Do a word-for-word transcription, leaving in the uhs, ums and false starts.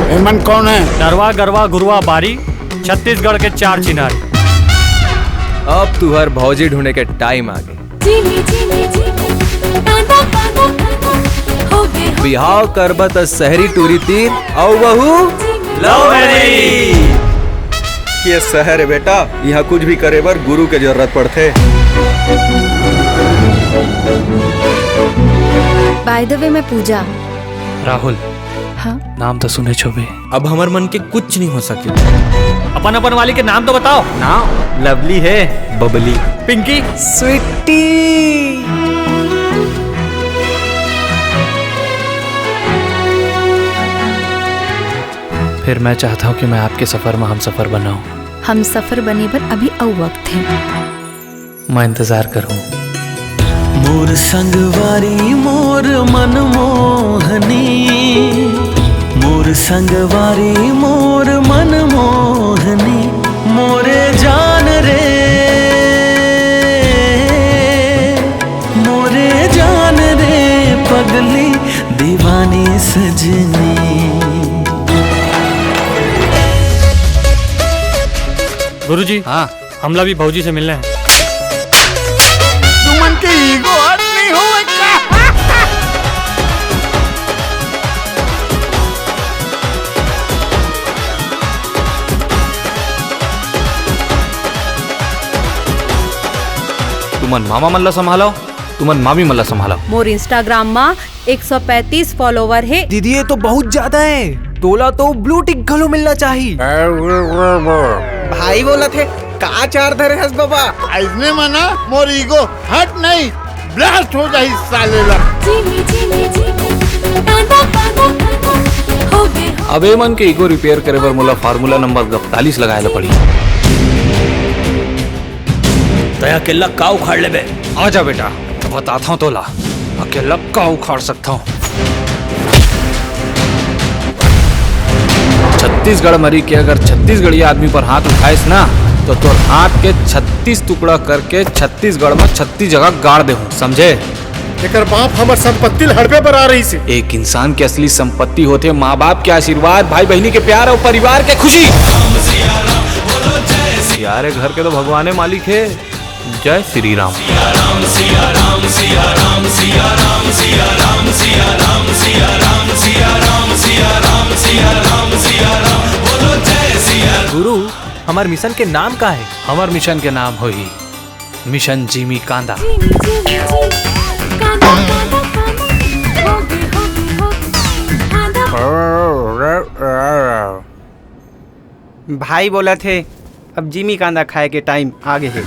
एमन कौन है? नरवा, गरवा, घुरवा, बारी, छत्तीसगढ़ के चार चिन्हारी। अब तुहर भौजी ढूंढे के टाइम आ गई। बिहाव करबा त शहरी टूरी तीर, अउ वहू लव मैरिज। ये शहर है बेटा, यहाँ कुछ भी करे बर गुरु के जरूरत पड़थे। बाय द वे, मैं पूजा। राहुल। हाँ? नाम तो सुने छोबे। अब हमर मन के कुछ नहीं हो सके। अपन अपन वाली के नाम तो बताओ। नाम लवली है, बबली। पिंकी। स्वीटी। फिर मैं चाहता हूँ कि मैं आपके सफर में हमसफर बनाऊं। हमसफर बने बर अभी अउ वक्त है। मैं इंतजार करूं। मोर संगवारी मोर मनमोहनी, मोर संगवारी मोर मनमोहनी, मोरे जान रे, मोरे जान रे पगली दीवानी सजनी। गुरुजी, हाँ। हमला भी भौजी से मिलना है। तुमन के ईगो हर्ट नहीं होवे का? तुमन मामा मन ला संभालो, तुमन मामी मन ला संभालो। मोर Instagram मा एक सौ पैंतीस follower हे। दीदी, ये तो बहुत ज्यादा है। तोला तो blue tick घलो मिलना चाही। भाई बोलत हे, का चार धरे हस बाबा? अइसने मना मोर ईगो हर्ट नहीं, ब्लास्ट हो जाही साले ला। अब ए मन के ईगो रिपेयर करे बर मोला फार्मूला नंबर इकतालीस लगाए ला पड़ी। तैं अकेल्ला का उखाड़ लेबे? आजा बेटा, बताथंव तोला, अकेल्ला का उखाड़ सकथंव। छत्तीसगढ़ मरी के अगर छत्तीसगढ़िया आदमी पर हाथ उठाइस ना, तो तोर हाथ के छत्तीस टुकड़ा करके छत्तीसगढ़ में छत्तीस जगह गाड़ देहूं, समझे? एकर बाप हमर संपत्ति ल हड़पे बर आ रहिस हे। एक इंसान के असली संपत्ति होथे माँ बाप के आशीर्वाद, भाई बहिनी के प्यार अउ परिवार के खुशी। यार, ए घर के तो भगवाने मालिक हे। जय श्री राम। गुरु, हमर मिशन के नाम का हे? हमर मिशन के नाम होही मिशन जिमी कांदा। भाई बोलत हे, अब जिमी कांदा खाए के टाइम आ गे हे।